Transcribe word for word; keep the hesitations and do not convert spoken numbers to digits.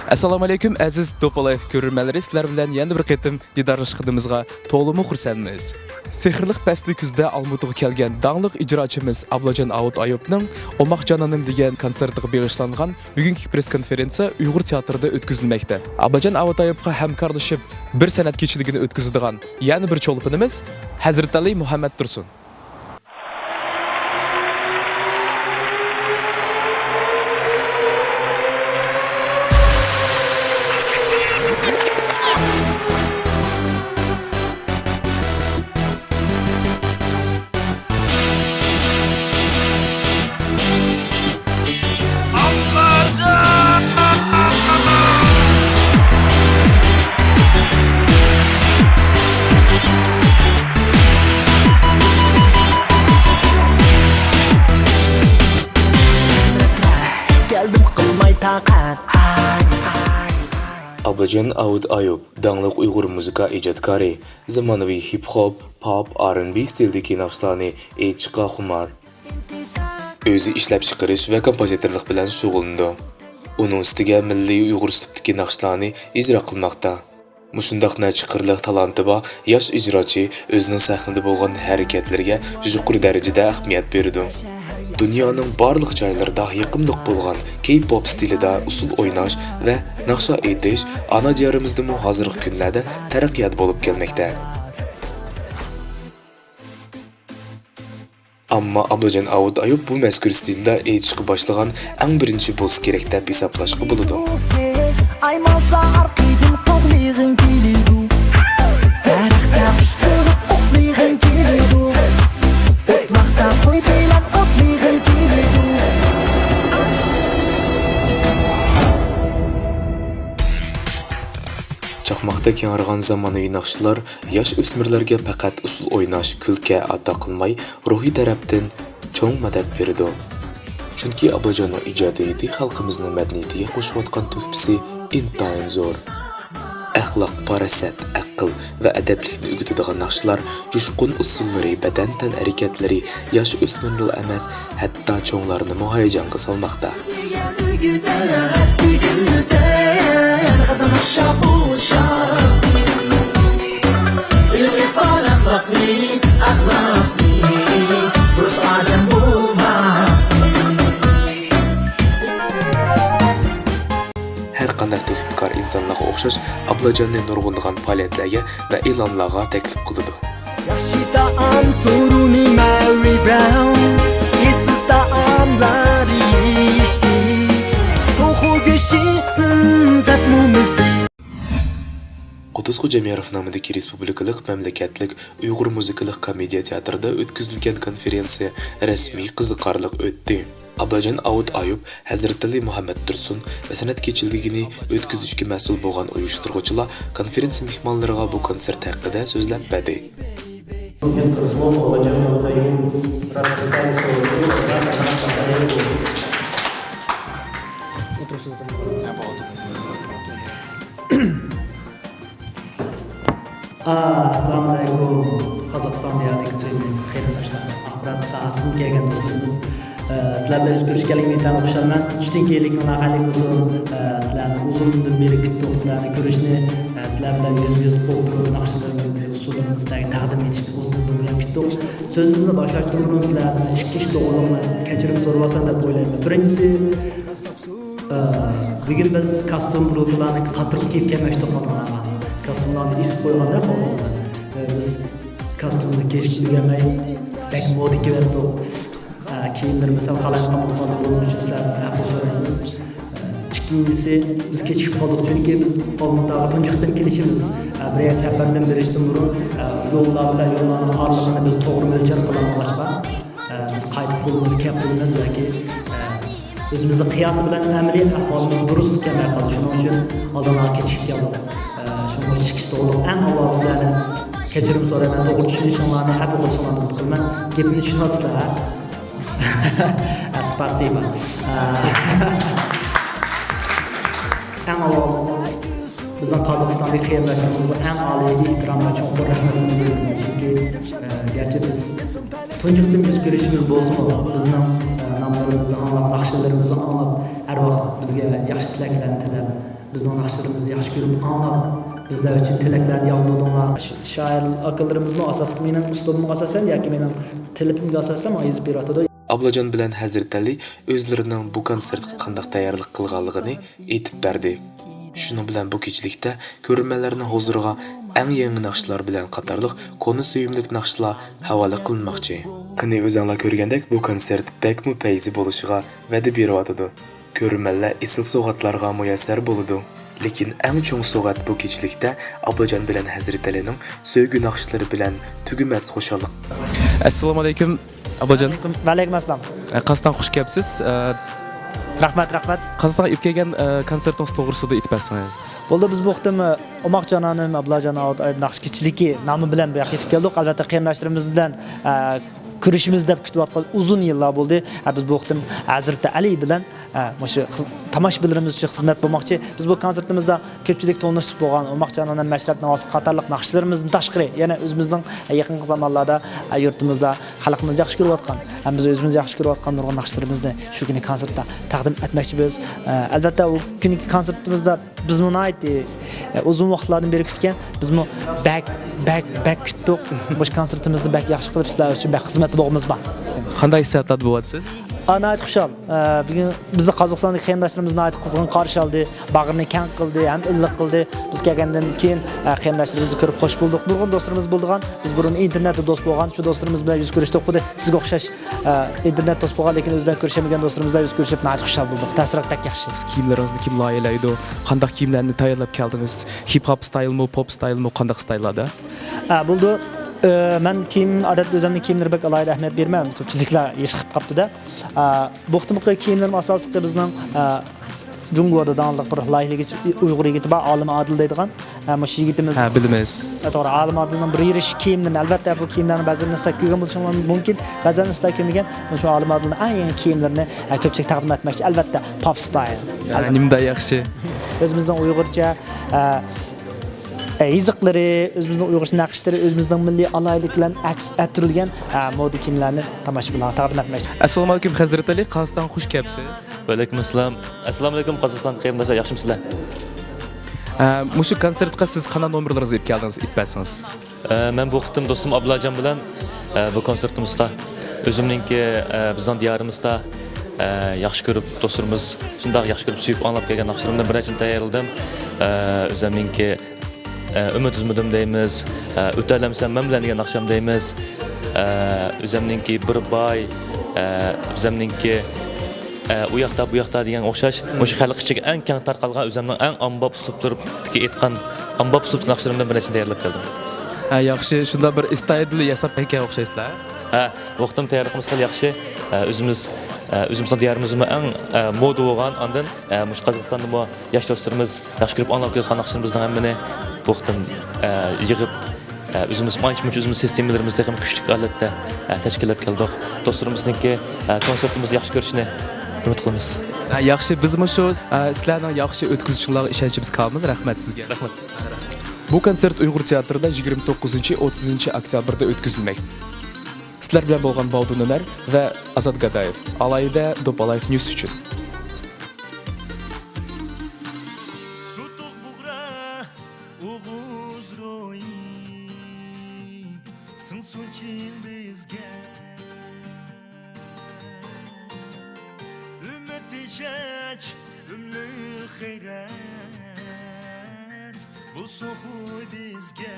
ئەسسالامۇئەلەيكۇم، ئەزىز دوپپا لايف كۆرۈرمەنلىرى، سىلەر بىلەن يەنە بىر قېتىم دىدارلىشقىنىمىزغا تولىمۇ خۇرسەنمىز. سېھىرلىق پەسلى كۈزدە ئالمۇتىغا كەلگەن داڭلىق ئىجراچىمىز ئابلاجان ئاۋۇت ئايۇپنىڭ ئوماق جانانىم دېگەن كونسېرتىغا بېغىشلانغان بۈگۈنكى پرېس كونفېرېنسىيە ئۇيغۇر تىياتىرىدا ئۆتكۈزۈلمەكتە. ئابلاجان ئاۋۇت ئايۇپقا ھەمكارلىشىپ بىر سەنئەت كېچىلىكىنى ئۆتكۈزىدىغان يەنە بىر چولپىنىمىز ھەزرىتئەلى مۇھەممەد تۇرسۇن. كەلدىم قىلماي تاقەت. ئابلاجان ئاۋۇت ئايۇپ، داڭلىق ئۇيغۇر مۇزىكا ئىجادكارى، زامانىۋى ھىپ-خوپ، پاپ، ئار ئېند بى ستىلدىكى ناخشىلارنى ئېيتىشقا خۇمار. ئۆزى ئىشلەپچىقىرىش ۋە كومپوزىتورلۇق بىلەن شۇغۇللىنىدۇ. ئۇنىڭ ئۈستىگە مىللىي ئۇيغۇر ئۇسلۇبتىكى ناخشىلارنى ئىجرا قىلماقتا. مۇشۇنداق نەچچە قىرلىق تالانتى بار ياش ئىجراچى ئۆزىنىڭ سەھنىدە بولغان ھەرىكەتلىرىگە يۇقىرى دەرىجىدە ئەھمىيەت بېرىدۇ. دۇنيانىڭ بارلىق جايلىرىدا يېقىملىق بولغان كېي-پوپ ستىلىدا ئۇسسۇل ئويناش ۋە ناخشا ئېيتىش ئانا دىيارىمىزدىمۇ ھازىرقى كۈنلەردە تەرەققىيات بولۇپ كەلمەكتە. ئەمما ئابلاجان ئاۋۇت ئايۇپ بۇ مەزكۇر ستىلدا ئېيتىشقا باشلىغان ئەڭ بىرىنچى بولسا كېرەك دەپ ھېسابلاشقا بولىدۇ. ئايمالسا ئارقىدىن قوغلىغىڭ كېلىدۇ. دەرەختە قۇش بولۇپ ئوقلىغىڭ كېلىدۇ. ئوتلاقتا قوي بىلەن ئوتلىغىڭ كېلىدۇ. چاقماقتەك ياڭرىغان زامانىۋى ناخشىلار ياش ئۆسمۈرلەرگە پەقەت ئۇسسۇل ئويناش، كۈلكە ئاتا قىلماي، روھىي تەرەپتىن چوڭ مەدەت بېرىدۇ. چۈنكى ئابلاجاننىڭ ئىجادىيىتى خەلقىمىزنىڭ مەدەنىيىتىگە قوشۇۋاتقان تۆھپىسى ئىنتايىن زور. ئەخلاق، پاراسەت، ئەقىل ۋە ئەدەپلىكنى ئۆگىتىدىغان ناخشىلار، جۇشقۇن ئۇسسۇللىرى، بەدەن تەنھەرىكەتلىرى ياش ئۆسمۈرلىلا ئەمەس، ھەتتا چوڭلارنىمۇ ھاياجانغا سالماقتا. ھەر قانداق تۆھپىكار ئىنسانلارغا ئوخشاش، ئابلاجاننى نۇرغۇنلىغان پائالىيەتلەرگە ۋە ئېلانلارغا تەكلىپ قىلىدۇ. ياخشى تائام سورۇنى مەۋى بەڭ، ئېسىل تائاملار يېيىشلىك. توخۇ گۆشى، ھىم، زەپمۇ مىززىلىك. قۇددۇس خوجامياروف نامىدىكى رېسپۇبلىكىلىق مەملىكەتلىك ئۇيغۇر مۇزىكىلىق كومېدىيە تىياتىرىدا ئۆتكۈزۈلگەن كونفېرېنسىيە رەسمىي قىزىقارلىق ئۆتتى. ئابلاجان ئاۋۇت ئايۇپ، ھەزرىتىلى مۇھەممەد تۇرسۇن ۋە سەنئەت كېچىلىكىنى ئۆتكۈزۈشكە مەسئۇل بولغان ئۇيۇشتۇرغۇچىلار كونفېرېنسىيە مېھمانلىرىغا بۇ كونسېرت ھەققىدە سۆزلەپ بەردى. Несколько слов о Владимире Владимировиче. Раз представить своего друга, брата, нашего коллегу. ئەسسالامۇئەلەيكۇم، قازاقىستان دىيارىدىكى سۆيۈملۈك قېرىنداشلار، ئاخبارات ساھەسىدىن كەلگەن دوستلىرىمىز. ئە، سىلەر بىلەن يۈز كۆرۈشكەنلىكىمگە ئىنتايىن خۇشالمەن. چۈشتىن كېيىنلىكىڭلار خەيرلىك بولسۇن. ئە، سىلەرنى ئۇزۇندىن بېرى كۈتتۇق، سىلەرنى كۆرۈشنى. ئە، سىلەر بىلەن يۈزمۇ يۈز ئولتۇرۇپ ناخشىلىرىمىزنى، ئۇسسۇللىرىمىزنى سىلەرگە تەقدىم ئېتىشنى ئۇزۇندىن بۇيان كۈتتۇق. سۆزىمىزنى باشلاشتىن بۇرۇن سىلەردىن ئىككى ئىش توغرۇلۇق كەچۈرۈم سورىۋالسام دەپ ئويلايمەن. بىرىنچىسى، ئە، بۈگۈن بىز كاستيۇم گۇرۇپپىلارنى قاتتىق كىيىپ كەلمەي تۇرغانلارغا، كاستيۇملارنى ئېسىپ قويغاندا قالدۇق. ئە، بىز كاستيۇمنى كىيىشكە ئۈلگۈرمەي بەك مودا كىيىۋەتتۇق. ئە، كىيىملىرىمىز سەل قالايمىقان بولۇپ قالدى، بۇنىڭ ئۈچۈن سىلەردىن ئەپۇ سورايمىز. ئە، ئىككىنچىسى، بىز كېچىكىپ قالدۇق، چۈنكى بىز ئالمۇتاغا تۇنجى قېتىم كېلىشىمىز. ئە، بىرەر سەپەردىن بېرىشتىن بۇرۇن، ئە، يوللار بىلەن يوللارنىڭ ئارىلىقىنى بىز توغرا مۆلچەر قىلالمىغاچقا، ئە، بىز قايتىپ بولىمىز، كەپ بولىمىز ياكى، ئە، ئۆزىمىزنىڭ قىياسى بىلەن ئەمەلىي ئەھۋالىمىز دۇرۇس كەلمەي قالدى. شۇنىڭ ئۈچۈن ئالدىنلا كېچىكىپ كەلدۇق. ئە، شۇڭا چىقىش توغرۇلۇق ئەڭ ئاۋۋال سىلەرنى كەچۈرۈم سورايمەن، توغرا چۈشىنىشىڭلارنى، ئەپۇ قىلىشىڭلارنى ئۈمىد قىلىمەن. گېپىمنى چۈشىنىۋاتىسىلەر، ھە؟ ئە، سپاسىبا. ئە، ئەڭ ئاۋۋال بىزنىڭ قازاقىستاندىكى قېرىنداشلىرىمىزغا ئەڭ ئالىي ئېھتىرام ۋە چوڭقۇر رەھمىتىمنى بىلدۈرىمەن. چۈنكى، ئە، گەرچە بىز تۇنجى قېتىم يۈز كۆرۈشىمىز بولسىمۇ، بىزنىڭ، ئە، ناملىرىمىزنى ئاڭلاپ، ناخشىلىرىمىزنى ئاڭلاپ، ھەر ۋاقىت بىزگە ياخشى تىلەكلەرنى تىلەپ، بىزنىڭ ناخشىلىرىمىزنى ياخشى كۆرۈپ ئاڭلاپ، بىزلەر ئۈچۈن تىلەكلەردە ياڭرىتىڭلار. ش-، شائىر ئاكىلىرىمىزمۇ ئاساسلىقى مېنىڭ ئۇسلۇبۇمغا ئاساسەن ياكى مېنىڭ تېلىپىمگە ئاساسەن ماڭا يېزىپ بېرىۋاتىدۇ. ئابلاجان بىلەن ھەزرىتەلى ئۆزلىرىنىڭ بۇ كونسېرتقا قانداق تەييارلىق قىلغانلىقىنى ئېيتىپ بەردى. شۇنىڭ بىلەن بۇ كېچىلىكتە كۆرۈرمەنلەرنىڭ ھۇزۇرىغا ئەڭ يېڭى ناخشىلار بىلەن قاتارلىق كونا سۆيۈملۈك ناخشىلار ھاۋالە قىلىنماقچى. قېنى ئۆزۈڭلار كۆرگەندەك بۇ كونسېرت بەكمۇ پەيزى بولۇشىغا ۋەدە بېرىۋاتىدۇ. كۆرۈرمەنلەر ئېسىل سوۋغاتلارغا مۇيەسسەر بولىدۇ. لېكىن ئەڭ چوڭ سوۋغات بۇ كېچىلىكتە ئابلاجان بىلەن ھەزرىتەلىنىڭ سۆيگۈ ناخشىلىرى بىلەن تۈگىمەس خۇشاللىق. ئەسسالامۇئەلەيكۇم، ئابلاجان. ۋەئەلەيكۇم ئەسسالام. ئە، قاستاڭ خۇش كەپسىز. ئە، رەھمەت، رەھمەت. قاستاڭ ئېلىپ كەلگەن، ئە، كونسېرتىڭىز توغرىسىدا ئېيتىپ بەرسىڭىز. بولدى، بىز بۇ قېتىم، ئە، ئوماق جانانىم، ئابلاجان ئاۋۇت ئايدىن ناخشا كېچىلىكى نامى بىلەن بۇ ياققا يېتىپ كەلدۇق. ئەلۋەتتە، قېرىنداشلىرىمىز بىلەن، ئە، كۆرۈشىمىز دەپ كۈتۈۋاتقان ئۇزۇن يىللار بولدى. ئە، بىز بۇ قېتىم ھەزرىتى ئەلى بىلەن، ئە، مۇشۇ خىز-، تاماشىبىنلىرىمىز ئۈچۈن خىزمەت بولماقچى. بىز بۇ كونسېرتىمىزدا كۆپچىلىك تونۇشلۇق بولغان ئوماق جانانىم، مەشرەپ ناۋاسى قاتارلىق ناخشىلىرىمىزدىن تاشقىرى، يەنە ئۆزىمىزنىڭ يېقىنقى زامانلاردا، ئە، يۇرتىمىزدا خەلقىمىز ياخشى كۆرۈۋاتقان ھەم بىز ئۆزىمىز ياخشى كۆرۈۋاتقان نۇرغۇن ناخشىلىرىمىزنى شۇ كۈنى كونسېرتتا تەقدىم ئەتمەكچى بىز. ئە، ئەلۋەتتە، ئۇ كۈنكى كونسېرتىمىزدا بىزمۇ ناھايىتى، ئە، ئۇزۇن ۋاقىتلاردىن بېرى كۈتكەن. بىزمۇ بەك، بەك، بەك كۈتتۇق. مۇشۇ كونسېرتىمىزنى بەك ياخشى قىلىپ، سىلەر ئۈچۈن بەك خىزمەتتە بولغىنىمىزغا. قانداق ھېسسىياتلاردا بولۇۋاتىسىز؟ ئا، ناھايىتى خۇشال. ئە، بۈگۈن بىزنى قازاقىستاندىكى قېرىنداشلىرىمىز ناھايىتى قىزغىن قارشى ئالدى، باغرىنى كەڭ قىلدى ھەم ئىللىق قىلدى. بىز كەلگەندىن كېيىن، ئە، قېرىنداشلىرىمىزنى كۆرۈپ خوش بولدۇق. نۇرغۇن دوستلىرىمىز بولىدىغان، بىز بۇرۇن ئىنتېرنېتتا دوست بولغان، شۇ دوستلىرىمىز بىلەن يۈز كۆرۈشتۇق. خۇددى سىزگە ئوخشاش، ئە، ئىنتېرنېت دوست بولغان، لېكىن ئۆزلەرنى كۆرۈشەلمىگەن دوستلىرىمىز بىلەن يۈز كۆرۈشۈپ ناھايىتى خۇشال بولدۇق. تەسىرات بەك ياخشى. سىز كىيىملىرىڭىزنى كىم لايىھەلەيدۇ؟ قانداق كىيىملەرنى تەييارلاپ كەلدىڭىز؟ ھىپ ھاپ ستايلمۇ، پوپ ستايلمۇ، قانداق ستايللاردا؟ ئە، بولىدۇ. ئە، مەن كىيىم، ئادەتتە ئۆزۈمنىڭ كىيىملىرىگە بەك ئالاھىدە ئەھمىيەت بېرىمەن. كۆپچىلىكلەر ھېس قىلىپ قاپتۇ-دە. ئە، بۇ قېتىمقى كىيىملىرىم ئاساسلىقى بىزنىڭ، ئە، جۇڭگودا داڭلىق بىر لايىھىلىگۈچى ئۇيغۇر يىگىتى بار، ئالىم ئادىل دەيدىغان. ھە، مۇشۇ يىگىتىمىز. ھە، بىلىمىز. ھە، توغرا، ئالىم ئادىلنىڭ بىر يۈرۈش كىيىملىرىنى، ئەلۋەتتە، بۇ كىيىملەرنى بەزىلىرىڭلار كۆرگەن بولۇشۇڭلار مۇمكىن، بەزىلىرىڭلار كۆرمىگەن. مۇشۇ ئالىم ئادىلنىڭ ئەڭ يېڭى كىيىملىرىنى، ھە، كۆپچىلىككە تەقدىم ئەتمەكچى، ئەلۋەتتە، پاپ ستايل. ھە، نېمىنداق ياخشى. ئۆزىمىزنىڭ ئۇيغۇرچە، ھە، ھە، يېزىقلىرى، ئۆزىمىزنىڭ ئۇيغۇرچە نەقىشلىرى، ئۆزىمىزنىڭ مىللىي ئالاھىدىلىكلەرنى ئەكس ئەتتۈرۈلگەن، ھە، مودا كىيىملەرنى تاماشىبىنلارغا تەقدىم ئەتمەكچى. ئەسسالامۇئەلەيكۇم، ھەزرىتى ئەلى، قاستاڭ خۇش كەپسىز. ۋەئەلەيكۇم ئەسسالام. ئەسسالامۇئەلەيكۇم، قازاقىستاندىكى قېرىنداشلار، ياخشىمۇسىلەر؟ ئە، مۇشۇ كونسېرتقا سىز قانداق نومۇرلىرىڭىزنى ئېلىپ كەلدىڭىز، ئېيتىپ بەرسىڭىز. ئە، مەن بۇ قېتىم دوستۇم ئابلاجان بىلەن، ئە، بۇ كونسېرتىمىزغا ئۆزۈمنىڭكى، ئە، بىزنىڭ دىيارىمىزدا، ئە، ياخشى كۆرۈپ دوستلىرىمىز شۇنداق ياخشى كۆرۈپ سۆيۈپ ئاڭلاپ كەلگەن ناخشىلىرىمدىن بىر نەچچىنى تەييارلىدىم. ئە، ئۆزۈمنىڭكى ئە، ئۈمىد ئۈزمىدىم دەيمىز، ئە، ئۆتەلەمسەن مەن بىلەن دېگەن ناخشام دەيمىز. ئە، ئۆزەمنىڭكى بىر باي، ئە، ئۆزەمنىڭكى، ئە، ئۇ ياقتا، بۇ ياقتا دېگەنگە ئوخشاش، مۇشۇ خەلق ئىچىگە ئەڭ كەڭ تارقالغان ئۆزەمنىڭ ئەڭ ئامباپ ئۇسلۇبلىرىدىكى ئېيتقان ئامباپ ئۇسلۇبتىكى ناخشىلىرىمدىن بىر نەچچىنى تەييارلاپ كەلدىم. ھە، ياخشى، شۇنداق بىر ئىستايلنى ياساپ كەلگەن ئوخشايسىلەر. ھە، بۇ قېتىم تەييارلىقىمىز خېلى ياخشى. ئە، ئۆزىمىز، ئە، ئۆزىمىزنىڭ دىيارىمىزدىمۇ ئەڭ، ئە، مودا بولغان، ئاندىن، ئە، مۇشۇ قازاقىستاندىمۇ ياش دوستلىرىمىز ياخشى كۆرۈپ ئاڭلاپ كېلىۋاتقان ناخشىلىرىمىزنىڭ ھەممىنى بۇ قېتىم، ئە، يىغىپ، ئە، ئۆزىمىز ئانچە-مۇنچە ئۆزىمىز سىستېمىلىرىمىزنى تېخىمۇ كۈچلۈك ھالەتتە، ئە، تەشكىللەپ كەلدۇق. دوستلىرىمىزنىڭكى، ئە، كونسېرتىمىزنى ياخشى كۆرۈشىنى ئۈمىد قىلىمىز. ئە، ياخشى، بىزمۇ شۇ، ئە، سىلەرنىڭ ياخشى ئۆتكۈزۈشۈڭلارغا ئىشەنچىمىز كامىل. رەھمەت سىزگە. رەھمەت. بۇ كونسېرت ئۇيغۇر تىياتىرىدا يىگىرمە توققۇزىنچى، ئوتتۇزىنچى ئۆكتەبىردە ئۆتكۈزۈلمەك. سىلەر بىلەن بولغان باۋدۇن ئۆمەر ۋە ئازات گادايېف، ئالاھىدە دوپپا لايف نيۇس ئۈچۈن. سۇتۇق بۇغرا ئوغۇز روھى سىڭسۇن چىن بىزگە. ئۈمىد تېشەك، ئۈملۈك غەيرەت بولسۇن خۇي بىزگە.